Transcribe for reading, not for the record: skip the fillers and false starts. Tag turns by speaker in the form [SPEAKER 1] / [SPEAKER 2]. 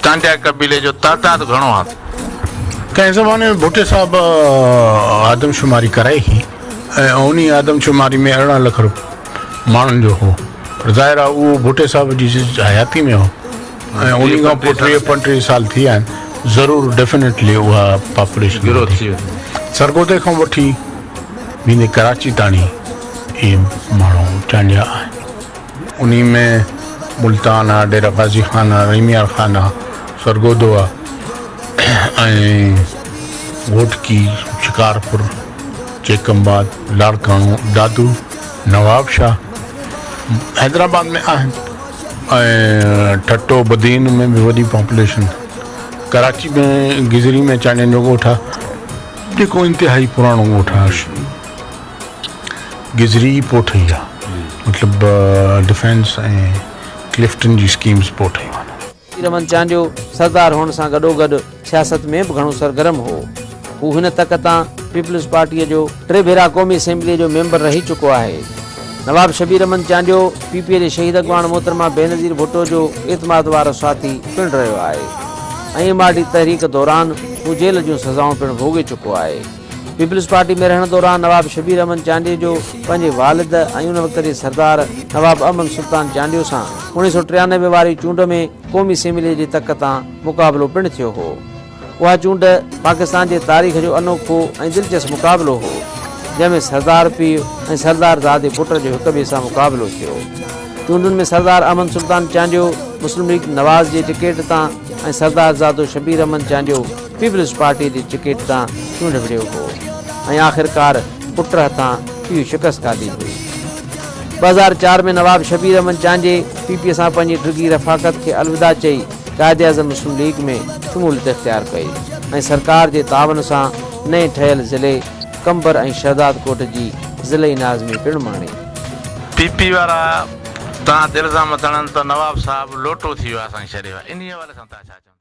[SPEAKER 1] چانڊيا قبيلي جو تعداد گهڻو آهي.
[SPEAKER 2] ڪنهن زماني ۾ ڀٽي صاحب آدمشماري ڪرائي هئي ۽ انهي آدمشماري ۾ 18 لک ماڻهن جو هو پر ظاهر آهي اهو ڀٽي صاحب جي حياتي ۾ هو ۽ انهي کان پوء 30 35 سال ٿي ويا آهن ضرور ڊيفينيٽلي اها پاپوليشن وڌي. سرگودي کان وٺي ويندي ڪراچي تاڻي اهي ماڻهو چانڊيا آهن. انهي ۾ ملتان آ، ڊيرا غازي خان آ، رحيم يار خان آ، سرگودو آ ۽ گهوٽڪي، شڪارپور، جيڪب آباد، لاڙڪاڻو، دادو، نوابشاهه، حيدرآباد ۾ آهن ۽ ٺٽو بدين ۾ به وڏي پاپوليشن ڪراچي ۾ گذري ۾ چانڊين جو ڳوٺ آ جيڪو انتهائي پراڻو ڳوٺ آ. گذري ئي پوء ٺهي آ مطلب ڊفينس ۽ ڪلفٽن جي اسڪيمز پوء ٺهيون آهن.
[SPEAKER 3] شبير احمد چانڊيو سردار هئڻ سان گڏوگڏ سياست ۾ به گهڻو سرگرم هو. هو هن تڪ تان پيپلز پارٽيء جو ٽي ڀيرا قومي اسيمبليء جو ميمبر رهي چڪو آهي. نواب شبير احمد چانڊيو پي پيء جي شهيد اڳواڻ محترمه بينظير ڀٽو جو اعتماد وارو ساٿي پڻ رهيو آهي ۽ ايم آر ڊي تحريڪ دوران هو جيل جون سزائون پڻ ڀوڳي چڪو آهي. پيپلز پارٽي ۾ رهڻ دوران نواب شبير احمد چانڊيي جو پنهنجي والد ۽ ان وقت جي سردار نواب احمد سلطان چانڊيو سان 1993 واري چونڊ ۾ قومي اسيمبليء جي تڪ تان مقابلو پڻ ٿيو هو. اها چونڊ پاڪستان جي تاريخ جو انوکو ۽ دلچسپ مقابلو هو، جنهن ۾ سردار پيء ۽ سردار زادي پٽ جو هڪ ٻئي سان مقابلو ٿيو. چونڊن ۾ سردار احمد سلطان چانڊيو مسلم ليگ نواز جي ٽڪيٽ تان ۽ سردار زادو شبير احمد چانڊيو پيپلز پارٽيء جي ٽڪيٽ تان چونڊ وڙهيو هو ۽ آخرڪار پٽ هٿان پيء شڪست کاڌي هئي. 2004 ۾ نواب شبير احمد چانڊيي پي پي سان پنهنجي ڊگهي رفاقت کي الوداع چئي قائداعظم مسلم ليگ ۾ شموليت اختيار ڪئي ۽ سرڪار جي تعاون سان نئين ٺهيل ضلعي قمبر ۽ شهدادڪوٽ جي ضلعي ناظمي پڻ ماڻي.
[SPEAKER 1] پي پي وارا توهان تي الزام هڻن ته نواب صاحب لوٽو ٿي ويو آهي اسان کي ڇڏي ويو آهي انهي حوالي سان توهان ڇا چوندو؟